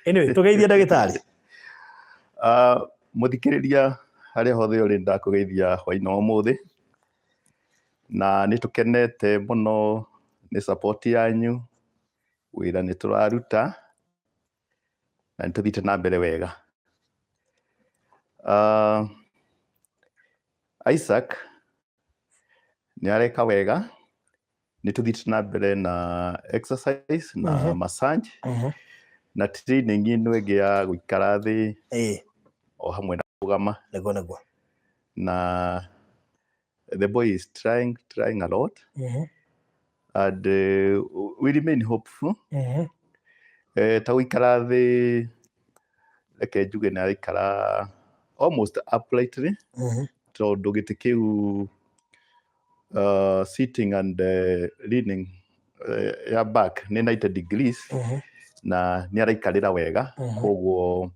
Anyway, tũgeithie ndagĩtarĩ. Mũthikĩrĩria harĩa hothe ũrĩ, ndakũgeithia hwaĩ-inĩ wa ũmũthĩ, na nĩ tũkenete mũno nĩ support yanyu. Wĩra nĩ tũraruta na nĩ tũthiĩte na mbere wega. Isaac nĩ areka wega, nĩ tũthiĩte na mbere na exercise na massage na training ĩno ĩngĩ ya gũikara thĩ o hamwe na kũrũgama. Nĩguo. Na the boy is trying a lot and we remain hopeful. Ta gũikara thĩ, reke njuge nĩ araikara almost uprightly, tondũ gĩtĩ kĩu, sitting and leaning ya back nĩ 90 degrees na nĩ araikarĩra wega. Koguo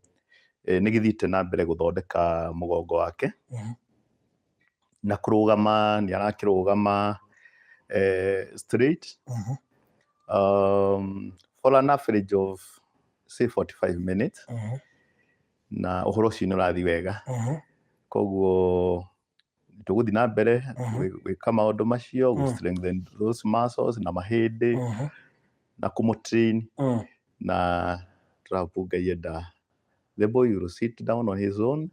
nĩ gĩthiĩte na mbere gũthondeka mũgongo wake. Na kũrũgama, nĩ arakĩrũgama straight for an average of say 45 minutes, na ũhoro ũcio nĩ ũrathiĩ wega. Koguo tũgũthiĩ na mbere gwĩka maũndũ macio, gũ strengthen those muscles na mahĩndĩ na kũmũtrain, na tũrahope Ngai enda the boy will sit down on his own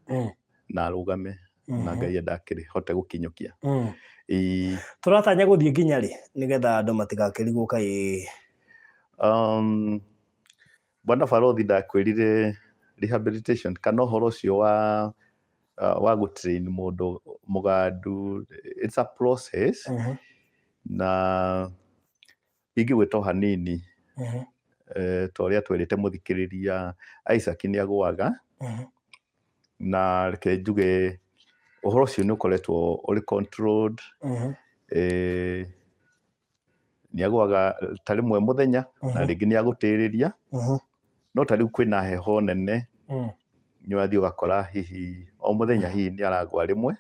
na arũgame, na Ngai enda akĩhote gũkinyũkia. Ĩĩ. Tũratanya gũthiĩ nginya rĩ, nĩgetha andũ matigakĩrigwo kaĩ? Bwana Barothi, ndakwĩrire rehabilitation kana ũhoro ũcio wa gũtrain mũndũ mũgandu, it's a process, na ingĩgwĩta o hanini, ta ũrĩa twerĩte mũthikĩrĩria, Isaac nĩ agũaga, na reke njuge ũhoro ũcio nĩ ũkoretwo ũrĩ controlled. Nĩ agũaga ta rĩmwe mũthenya na rĩngĩ nĩ agũtĩrĩria, no ta rĩu kwĩna heho nene, nĩ ũrathiĩ ũgakora hihi o mũthenya hihi nĩ aragũa rĩmwe,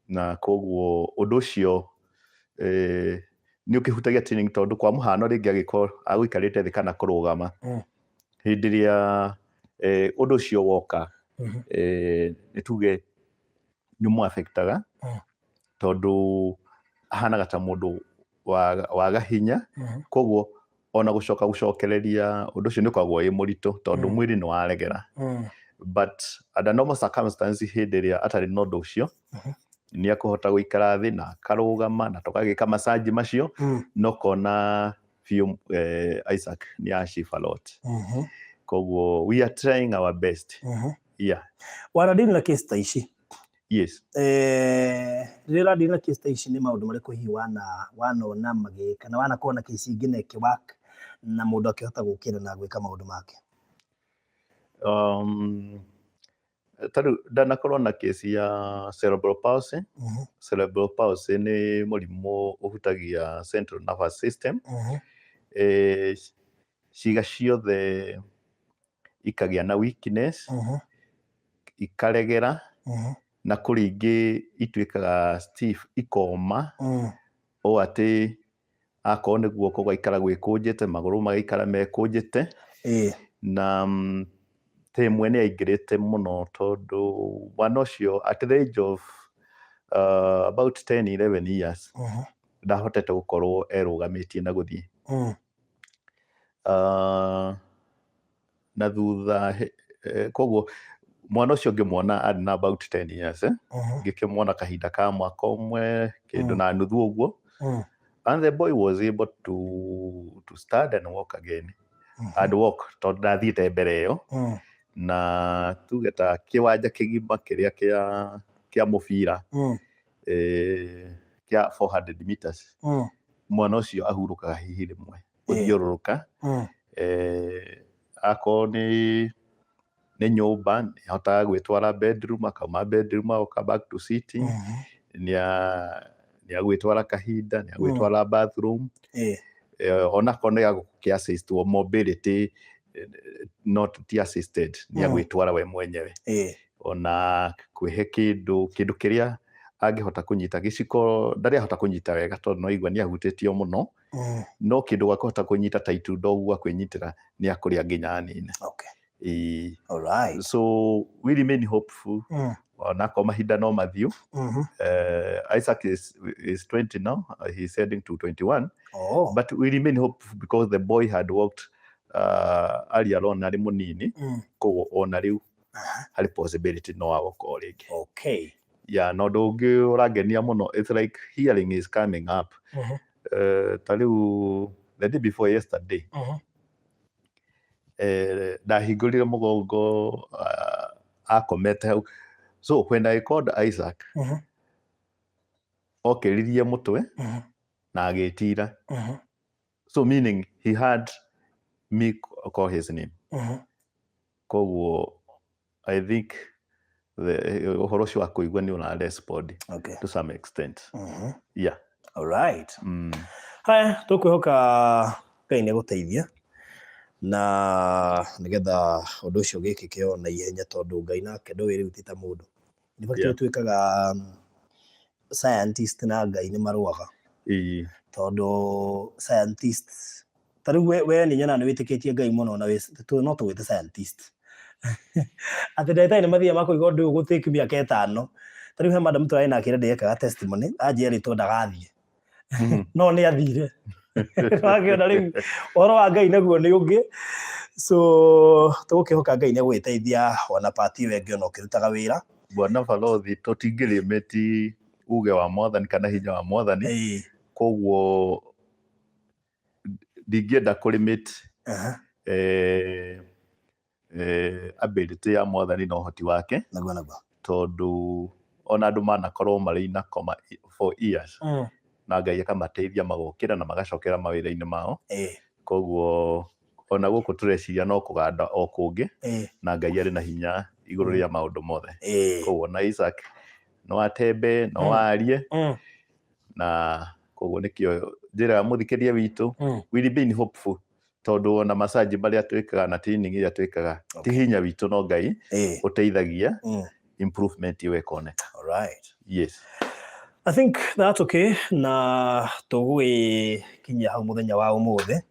na koguo ũndũ ũcio nĩ ũkĩhutagia training, tondũ kwa mũhano rĩngĩ angĩkorwo agũikarĩte thĩ kana kũrũgama, hĩndĩ ĩrĩa ũndũ ũcio woka, nĩ tuge nĩ ũmũ-affectaga, tondũ ahanaga ta mũndũ waga hinya. Koguo ona gũcoka gũcokereria ũndũ ũcio nĩ ũkoragwo wĩ mũritũ, tondũ mwĩrĩ nĩ waregera. But under normal circumstances, hĩndĩ ĩrĩa atarĩ na ũndũ ũcio, nĩ akũhota gũikara thĩ na akarũgama na tũgagĩka massage macio, no kona biũ Isaac nĩ achieve a lot. Koguo we are trying our best, yeah. Wanadeal na case ta ici? Yes. Rĩrĩa ũradeal na case ta ici, nĩ maũndũ marĩkũ hihi wanona magĩka na wanakorwo na case ingĩ na ĩkĩwork na mũndũ akĩhota gũkĩra na gwĩka maũndũ make? Ta rĩu ndanakorwo na kesi ya cerebral palsy. Cerebral palsy nĩ mũrimũ ũhutagia central nervous system, ciĩga ciothe ikagĩa na weakness, ikaregera, na kũrĩ ingĩ ituĩkaga stiff, ikoma ũũ atĩ akorwo nĩ guoko gũgaikara gwĩkũnjĩte, magũrũ magaikara mekũnjĩte. Na ta ĩmwe nĩ yaingĩrĩte mũno, tondũ mwana ũcio at the age of about 10 11 years ndahotete gũkorwo erũgamĩtie na gũthiĩ. Na thutha koguo mwana ũcio ngĩmuona arĩ na about 10 years, eh? Ngĩkĩmuona kahinda ka mwaka ũmwe kĩndũ na nuthu ũguo, and the boy was able to stand and walk again and walk, tondũ ndathiĩte mbere ĩyo na tuge ta kĩwanja kĩgima kĩrĩa kĩa mũbira, kĩa 400 meters, mwana ũcio ahurũkaga hihi rĩmwe gũthiũrũrũka. Akorwo nĩ nyũmba, nĩ ahotaga gwĩtwara bedroom, akauma bedroom agoka back to sitting. Nĩ agwĩtwara kahinda, nĩ agwĩtwara bathroom. Onakorwo nĩ agũkĩ assistwo mobility, not ti assisted, nĩ agwĩtwara we mwenyewe. Ona kwĩhe kĩndũ, kĩndũ kĩrĩa Angĩhota kũnyita gĩciko, ndarĩ ahota kũnyita wega tondũ no igua nĩ ahutĩtio mũno. No kĩndũ gwa kũhota kũnyita ta itunda ũguo akwĩnyitĩra, nĩ akũrĩa nginya anine. Ĩĩ. All right. So we remain hopeful onakorwo mahinda no mathiũ. Isaac is 20 now, he's heading to 21. But we remain hopeful because the boy had walked earlier on arĩ mũnini. Koguo ona rĩu harĩ possibility no agoka o rĩngĩ. Yeah, na ũndũ ũngĩ ũrangenia mũno, it's like hearing is coming up. Ta rĩu the day before yesterday, ndahingũrire mũgongo, akomete hau. So when I called Isaac, okĩririe mũtwe na agĩtira. So meaning he had me call his name. Koguo I think the ũhoro ũcio wa kũigua nĩ ũra respond to some extent. Yeah. All right. Haya, tũkwĩhoka Ngai nĩ gũteithia na nĩgetha ũndũ ũcio ũgĩkĩke o na ihenya, tondũ Ngai nake ndũĩ rĩu ti ta mũndũ. In fact, tuĩkaga scientist na Ngai nĩ marũaga. Tondũ scientist ta rĩu we nĩ nyonaga nĩ wĩtĩkĩtie Ngai mũno na no tũgwĩte scientist, atĩ ndagĩtarĩ nĩ mathiaga makoiga ũndũ ũyũ gũtĩki mĩaka 5. Ta rĩu he madam tũrarĩ nake ĩrĩa ndĩrekaga testimony, anjĩra rĩtwo ndagathiĩ, no nĩ athire. Wakĩona rĩu ũhoro wa Ngai naguo nĩ ũngĩ. So tũgũkĩhoka Ngai nĩ agũgĩteithia ona pati ĩyo ĩngĩ ona ũkĩrutaga wĩra. Bwana Balothi, tũtingĩrĩmĩti uge wa Mwathani kana hinya wa Mwathani. Koguo ndingĩenda kũlimit ability ya Mwathani na ũhoti wake. Naguo naguo. Tondũ ona andũ manakorwo marĩ in a coma for years na Ngai akamateithia magokĩra na magacokera mawĩra-inĩ mao. Koguo ona gũkũ tũreciria no kũganda o kũngĩ, na Ngai arĩ na hinya igũrũ rĩa maũndũ mothe. Koguo na Isaac no atembe, no arie. Na koguo nĩkĩo njĩra ya mũthikĩria witũ, we remain hopeful, tondũ ona massage marĩa twĩkaga na training ĩrĩa twĩkaga ti hinya witũ, no Ngai ũteithagia improvement ĩyo ĩkoneka. All right. Yes. I think that's okay, na tũgũgĩkinyia hau mũthenya wa ũmũthĩ.